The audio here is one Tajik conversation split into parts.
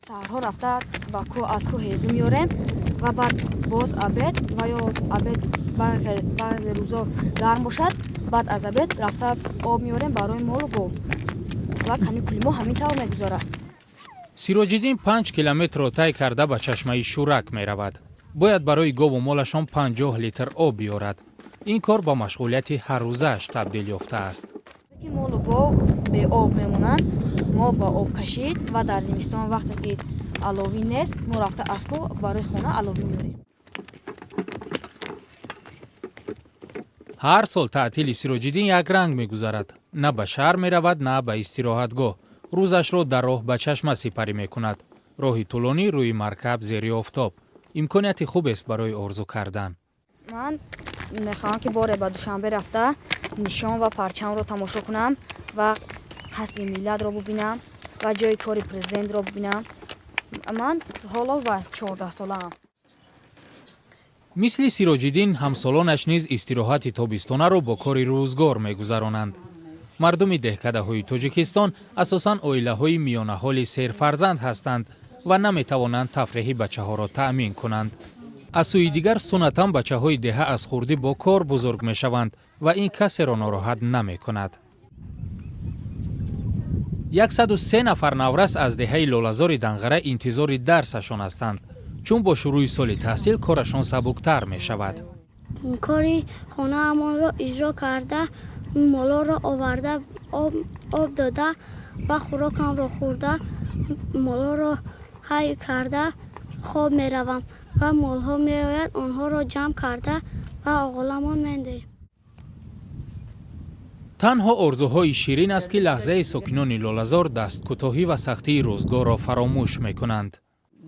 Саҳарҳо рафта ба кӯҳ аз кӯҳ ҳезум меорем ва баъд боз обед ва ё обед баъзе рӯзо гарм бошад, баъд аз обед рафта об меорем барои молу гов ва каникули мо ҳамин тавр мегузарад. Сироҷиддин 5 километрро тай карда ба чашмаи Шӯрак меравад. Бояд барои гову молашон 50 литр об биёрад. Ин кор ба машғулияти ҳаррӯзааш табдил ёфтааст. Ки молу гов беоб мемонанд, мо ба об кашид ва дар зимистон вақте ки аловӣ нест, мо рафта аз кӯҳ барои хона аловӣ меорем. Ҳар сол таътили Сироҷиддин якранг мегузарад. На ба шаҳр меравад, на ба истироҳатгоҳ. Рӯзашро дар роҳ ба чашма сипарӣ мекунад. Роҳи тӯлонӣ рӯи маркаб зери офтоб. Имконияти хубест барои орзу кардан. Ман мехоҳам ки боре ба Душанбе рафта нишон ва парчамро тамошо кунам ва қасри миллатро бубинам ва ҷои кори президентро бубинам. Ман ҳоло ба 14 солаам. Мисли Сироҷиддин ҳамсолонаш низ истироҳати тобистонаро бо кори рӯзгор мегузаронанд. Мардуми деҳкадаҳои Тоҷикистон асосан оилаҳои миёнаҳоли серфарзанд ҳастанд ва наметавонанд тафреҳи бачаҳоро таъмин кунанд. Аз сӯи дигар суннатан бачаҳои деҳа аз хурдӣ бо кор бузург мешаванд ва ин касеро нороҳат намекунад. 103 нафар наврас аз деҳаи Лолазори Данғара интизори дарсашон ҳастанд, чун бо шурӯи соли таҳсил корашон сабуктар мешавад. Кори хонаамонро иҷро карда, молоро оварда, об дода ва хӯрокамро хӯрда, молоро ҳай карда хоб меравам ва молҳо меояд, онҳоро ҷамъ карда ва оғоламон мендоем. Танҳо орзуҳои ширин аст, ки лаҳзаи сокинони Лолазор дасткӯтоҳӣ ва сахтии рӯзгорро фаромӯш мекунанд.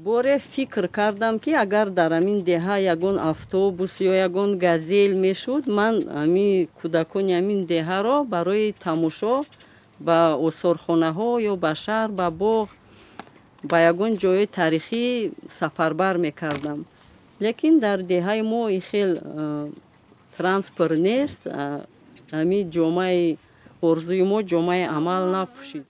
Боре фикр кардам, ки агар дар ҳамин деҳа ягон автобус ё ягон газел мешуд, ман ҳамин кӯдакони ҳамин деҳаро барои тамошо ба осорхонаҳо ё ба шаҳр, ба боғ, ба ягон ҷои таърихӣ сафарбар мекардам. Лекин дар деҳаи мо ин хел транспорт нест. Ҳамин ҷомаи орзуи мо ҷомаи амал напӯшид.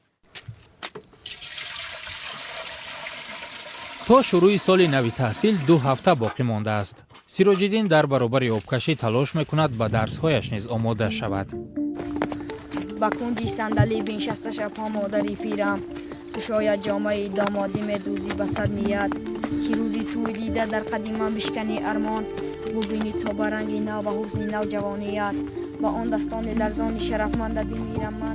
То шурӯи соли нави таҳсил 2 ҳафта боқӣ мондааст. Сироҷиддин дар баробари обкашӣ талош мекунад ба дарсҳояш низ омода шавад. Ба кунҷи сандалӣ биншаста шабҳо модари пирам, ту шояд ҷомаи домодӣ медӯзӣ ба сад ният, ки рӯзи тӯй дида дар қади ман бишканӣ армон, бубинӣ то ба ранги нав ва ҳусни нав ҷавоният, ба он дастони ларзони шарафманда бимирам ман.